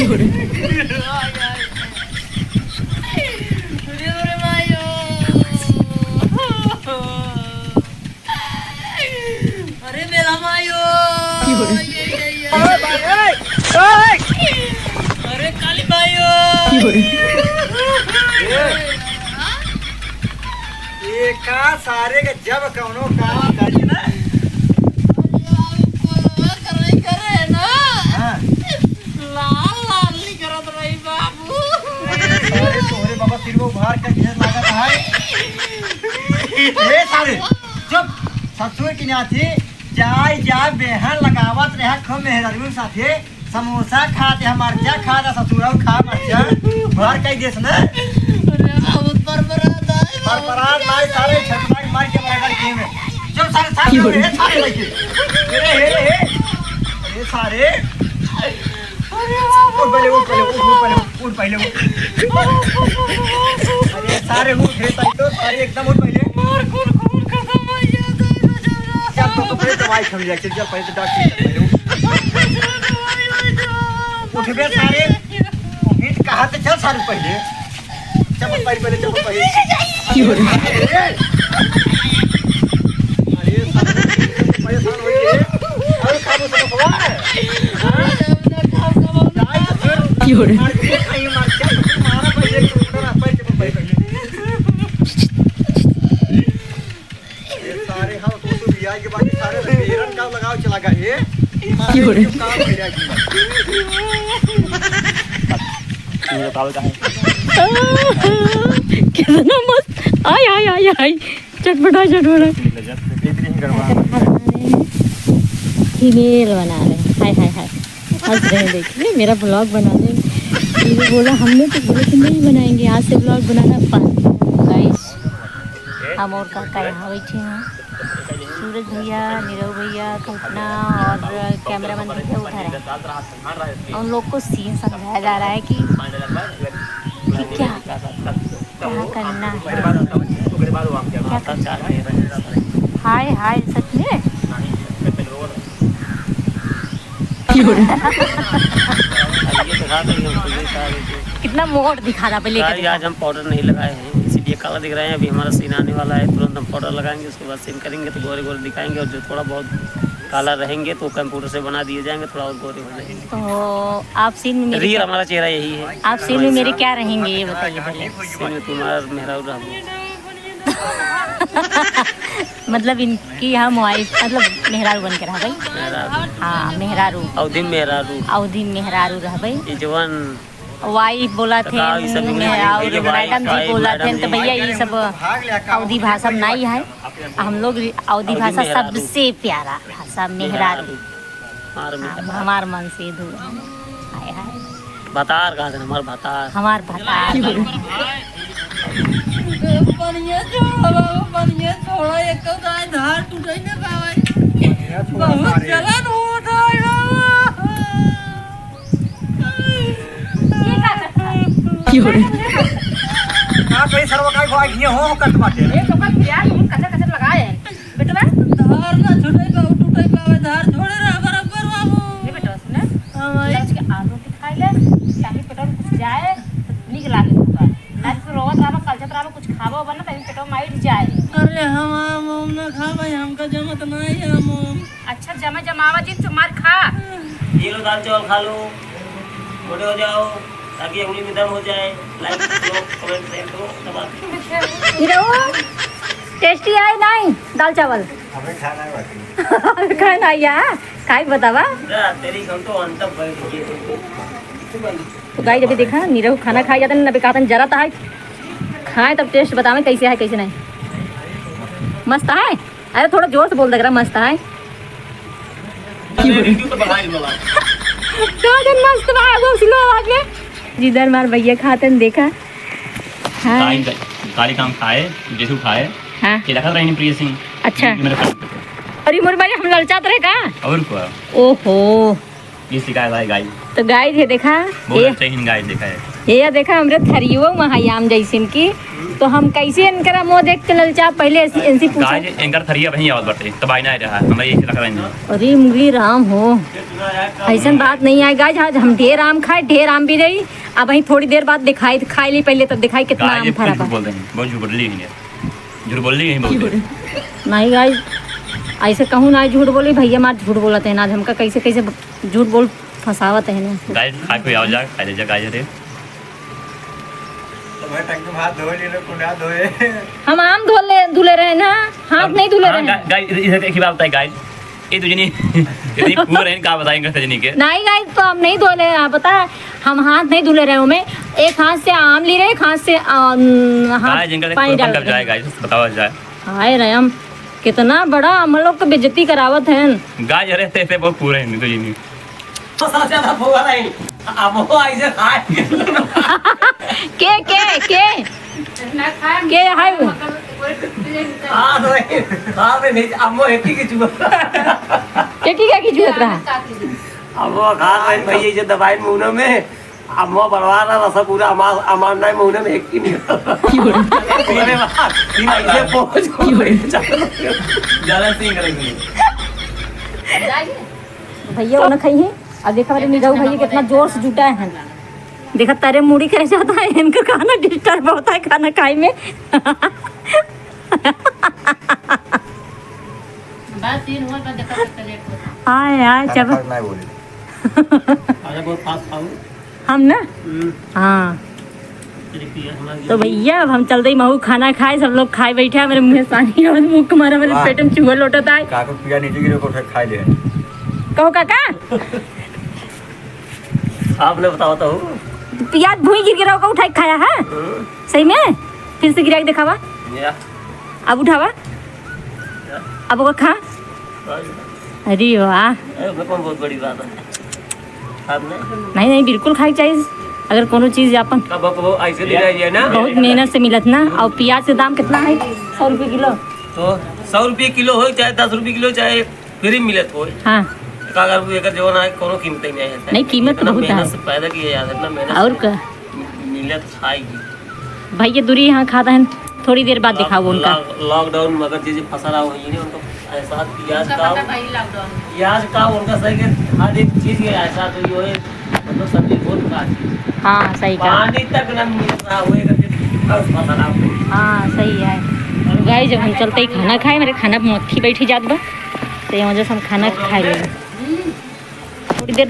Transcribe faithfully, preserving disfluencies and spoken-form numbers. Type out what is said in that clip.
अरे, अरे, मायो। अरे, मेला मायो। ये, ये, ये। अरे, काली मायो। ये का सारे के जब कौनो काम करी ना। अरे बाबू, कोई करे, करे ना। हाँ। लाल, लाल नहीं करत रही बाबू। अरे सारे, तोहरे बाबा सिर में उभार के ढेर लागत है। ए सारे, चुप। ससुर की नाती, जाय, जाय, बेहन लगावत रहा खूब मेहरारू साथे। समोसा खात है, मरचा खात है, ससुरऊ खा मरचा। भर कई देस ना। अरे बाबू, परपरात आए बाबू। परपरात आए, सारे छटमाई मार के बराबर किए में। चल सारे, सारे, की हो रही? ए, सारे लइके। अरे, हे, हे। ए, सारे। अरे बाबू। उठ पहले, उठ पहले, उठ, उठ पहले, उठ पहले, उठ। अरे सारे उठ रे, ताई तो सारे एकदम उठ पहले। मार, खून, खून खत्म हो गया, दाई बचाओ। चल, तो, तो पहले दवाई खा लिया, चल, चल, पहले तो डॉक्टर के पास पहले उठ। उठ बे सारे, उठ, कहा तो चल सारे पहले। चप्पल पहन पहले, चप्पल पहन। क्यों रे? अरे, अरे, सारे परेशान हो गए। अरे, खाबो समोसवा है। क्यों रे? मार के खाइए, मार के। मारा पहले, पहले, पहले, पहले। ये सारे हम तो, तो बियाह के बाद सारे बेरन का लगाव चला गए। ये क्यों रे? काम हो जाए। तुम बताओ का है? कितना मस्त। आय, आय, आय, आय। चटपटा, चटपटा। लज्जत से देख रही हैं गड़बड़ा। फीमेल बना रहे हैं। हाय, हाय, हाय। हंस रहे हैं, देखिए, मेरा vlog बना रहे हैं। ये बोला, हमने तो बोला कि नहीं बनाएंगे, आज से vlog बनाना बंद। Guys, हम और काका यहाँ बैठे हैं, सूरज भैया, नीरव भैया, कल्पना और cameraman भैया उधर हैं। उन लोग को scene समझाया जा रहा है कि, कि क्या, क्या करना है, क्या करना है। हाय, हाय, सच में। कितना मोट दिखा रहा, पहले का गाइस, दिखा। आज हम पाउडर नहीं लगाए हैं, इसीलिए काला दिख रहे हैं। अभी हमारा सीन आने वाला है, तुरंत हम पाउडर लगाएंगे, उसके बाद सीन करेंगे तो गोरे गोरे दिखाएंगे, और जो थोड़ा बहुत काला रहेंगे तो कंप्यूटर से बना दिए जाएंगे, थोड़ा और गोरे हो जाएंगे। तो आप सीन में मेरे रियल क्या, हमारा चेहरा यही है। आप सीन में मेरे क्या रहेंगे, ये बताइए पहले। सीन में तुम्हारा मेहरारू रहबो। मतलब इनकी हम वाइफ, मतलब मेहरारू बन के रहबै। मेहरारू। हाँ, मेहरारू। अवधी मेहरारू। अवधी मेहरारू रहबै। ई जवन वाइफ बोला थे, तो का ई सब इंग्लिश में, में और ये वाइफ, मैडम जी वाइफ, बोला थे, मैडम तो जी। भैया ये सब अवधी भाषा में नहीं है। हम लोग अवधी भाषा सबसे प्यारा भाषा मेहरारू। मेहरारू। हमार हाँ, मित्र। हमार मन से दूर है। हाय, हाय। भतार कहा थे, हमार भतार। हमार भतार। पनिया छोड़ा बाबू, पनिया छोड़ा, एक तो दाई धार टूटे न पावे। बहुत जलन होत है बाबू। का कही सरवा, काहे को आई हो, हो करत बाटे। ए, तो कल प्याज हम कचर कचर लगाए हैं। बेटवा, धार ना छूटे पावे, टूटे पावे, धार छोड़े रहा बराबर बाबू। ए बेटवा, सुने। हाँ भाई। लच के आलू के खाई ले, ताकि पेटवा में कुछ जाए, तो नीक लागे होगा। ना तो रोवत रहबा, कलचत रहबा, कुछ खाबो बना, ताकि पेटवा में आइट जाए। अरे हम आम उम ना खा भाई, हमका जमत नहीं आम उम। अच्छा, जमा जमावा जी, तुम्हार खा। ये लो दाल चावल खा लो, मोटे हो जाओ, ताकि उंगली में दम हो जाए। Like करो, comment, share करो, दबा दो। हीरो, tasty है नहीं दाल चावल? हमें खाना है बाकी। खाए ना आइया, खाए के बतावा। ना, तेरी हम तो अंत बैठ गए। तो गाइस, अभी देखा, नीरव खाना खाए जाते ना, अभी कहतन जरा ता है। खाए तब taste बतावे कैसे है, कैसे नहीं। मस्त है। अरे थोड़ा जोर से बोल दे, मस्त है। अरे review तो बढ़ाई वाला। तो जन मस्त बा, वो slow आवाज में। जिधर मार भैया खातन देखा। हाँ। गाय, गाली काम खाए, जेठू खाए। हाँ। ये रखा रही प्रिय सिंह। अच्छा। ये मेरे friend। अरे मोर भाई, हम ललचात रहे का? और क्या? ओहो। ये सिखाए भाई गाय। तो गाय ये देखा, बहुत ये अच्छा ही गाय देखा है। ये या देखा, हमरे थरियो महायाम जैसिन की। तो हम कैसे इनकरा मुँह देख के ललचा, पहले ऐसी, इनसे पूछो। गाइस, इनकर थरिया वहीं आवत बाटे, तब आई ना रहा, हमरा यही लग रहा है। अरे मुगली राम हो, ऐसन बात नहीं आए गाइस, आज हम ढेर आम खाए, ढेर आम भी रही। अब वहीं थोड़ी देर बाद दिखाई, खाई ली पहले, तब दिखाई कितना गाइस, आम ये फरा झूठ बा। बोल रहे हैं, बहुत झूठ बोल रही है, झूठ बोल रही है, बहुत। नहीं गाइस, ऐसे कहूँ ना झूठ बोली, भैया मार झूठ बोलत है ना, आज हमका कैसे कैसे झूठ बोल फंसावत है ना। गाइस, खा के आओ जा, खा ले जा, गाइस, अरे। तो भाई टंकी में हाथ धोए लिए, कुंडा धोए। हम आम धो ले, धुले रहे ना, हाथ अब नहीं धुले हाँ, रहे। गा-, गाइस, इधर एक ही बात बताए, गाइस, ये तो जनी, इतनी poor है, का बताएंगे सजनी के? नहीं गाइस, तो हम नहीं धोले हैं, आप पता है, हम हाथ नहीं धुले रहे, हमें एक हाथ से आम ली रहे, एक हाथ से, अम, हाथ गाइस, जिनका देख पानी खुरपन डाल कब रहे। जाए, गाइस, बताओ जाए। हाय राम, कितना बड़ा हम लोग के बेइज्जती करावत हैं। गाइस, अरे, ऐसे, ऐसे बहुत poor है, नहीं तो ये नहीं। सबसे ज्यादा फुआ नहीं, अब वो ऐसे खाए। के, के, के? के है वो? हाँ, तो वही, हाँ, मैं नहीं, अब वो एक ही की चुआ। के की क्या की चुआ रहा? अब वो खा रहे भैया, इसे दबाई मुंह में, अब वो बड़वा रहा रसा पूरा, हमार, हमार नहीं मुंह में एक ही नहीं। अरे वाह, ऐसे पहुंच। ज्यादा सीन करेंगे। भैया, वो ना खाई है। अब देखा, हमारे निरहू भैया कितना जोर से जुटा है। देखा, तारे मुड़ी करे जाता है, इनका खाना disturb होता है खाना खाए में। बस, तीन हुआ तो देखा, कितना लेट होता है। आए, आए, खाना चबा। खाना है बोले। अरे, बहुत fast खाओ। हम ना? हम्म। हाँ। तो भैया, अब हम चलते ही महू खाना खाए, सब लोग खाए बैठे हैं, मेरे मुँह से सानी और मुँह मारा, मेरे वाह। पेट में चूहा लोटत आए। काका पिया नीचे गिरे को उठा के खाए ले। कहो काका? आपने बताओ तो। पियाज भुई गिर गिरा को उठा के खाया है? हम्म। सही में? फिर से गिरा के दिखावा। या। अब उठावा। या। अब ओका खा। अरे वाह। अरे, ओमे कौन बहुत बड़ी बात है? खात नहीं? नहीं, नहीं, बिल्कुल खाई चाहिए। अगर कोनो चीज आपन कबो, कबो ऐसे भी रह जाए ना। बहुत मेहनत से मिलत ना। और पियाज के दाम कितना है? सौ रुपये किलो। तो सौ रुपये किलो हो, चाहे दस रुपये किलो, चाहे free मिलत हो। हाँ। तो अगर वो एकर जवन है, कोनो कीमत ही नहीं है। नहीं, कीमत इतना बहुत है। मेहनत से पैदा किया जाता है, इतना मेहनत और से का? मिलत खाएगी। भाई, ये दूरी यहाँ खाता है, थोड़ी देर बाद दिखाओ उनका। लॉक-, lockdown में अगर जे जे फंसा रहा हो, ये नहीं उनको एहसास पियाज उनका का, पता भाई lockdown में। पियाज का उनका सही के हर एक चीज के एहसास हुई हो, मतलब सब्जी बहुत खा चीज। हाँ, सही कहा। पानी तक ना मिल रहा हो, अगर जे फंसा रहा हो। हाँ, सही है। गाइस, जब हम चलते ही खाना खाए, मेरे खाना मक्खी बैठी जात बा, तो ये वजह से हम खाना खाए लेंगे। थोड़ी देर